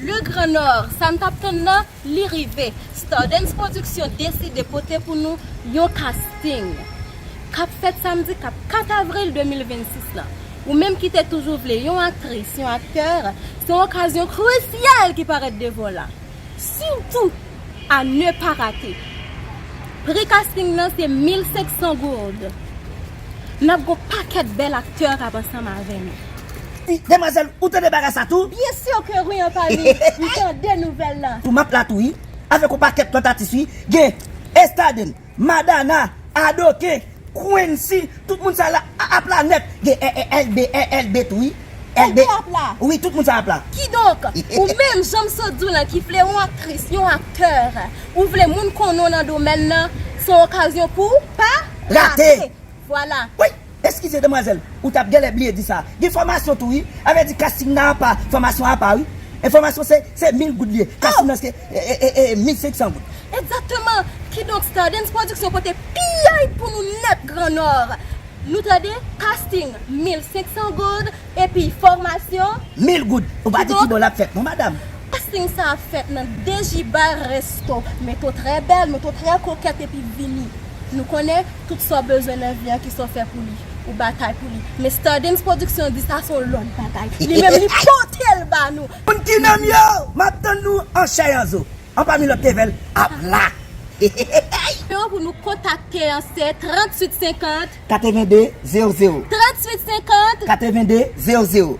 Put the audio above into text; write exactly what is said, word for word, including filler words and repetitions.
Le Grand Nord, sa n t ap tann nan, li rive. Stardens Production deside pote pou nou yon casting k ap fèt samdi k ap kat avril de mil vennsis lan. Ou menm ki te toujou vle yon aktris, yon aktè, se yon okazyon krisyèl ki parèt devan w la. Sitou, à ne pas rater. Pri casting nan se mil senk san goud. N ap gon pakèt bèl aktè k ap ansanm avè nou. Demwazèl, ou tande bagay sa tou? Byen si ke wi, Anpami, m tande nouvèl la. Tou m ap la tou wi, avèk yon pakèt lòt atis wi. Gen Estaden, Madana, Adoken, Quincy, tout moun sa la a- ap la nèt. Gen L B, L B tou wi. L B ap la. Wi, tout moun sa ap la. Kidonk, ou menm jan m sot di w lan ki vle yon aktris, yon aktè, ou vle moun konnen w nan domèn nan, se yon okazyon pou w pa rate. Vwala. Wi, eskize demwazèl, ou t ap genlè bliye di sa. Gen fòmasyon tou wi. Avè di casting nan apa, fòmasyon apa wi. E fòmasyon se, se mil goud li ye. Casting nan se e, e, e, e, mil senk san goud. Egzakteman. Kidonk Stardens Production pote piyay pou nou nèt Gran Nò. Nou tande casting mil senk san goud epi fòmasyon mil goud. Ou pa di ki bò l ap fèt non, madanm. Casting sa ap fèt nan Dejiba Resto. Mete w trè bèl, mete w trè kokèt epi vini. Nou konnen tout sa w bezwen nan vi an, ki sa w fè pou li. Ou batay pou li. Men Stardens Production di sa se yon lòt bagay. Li menm li pote l ba nou. Moun ki nan m yo, m ap tann nou an chè an zo. Anpami lòt level ap la. Nimewo pou nou kontakte an se tranntuit senkant. Katrevende zewo zewo. Tranntuit senkant. Katrevende zewo zewo.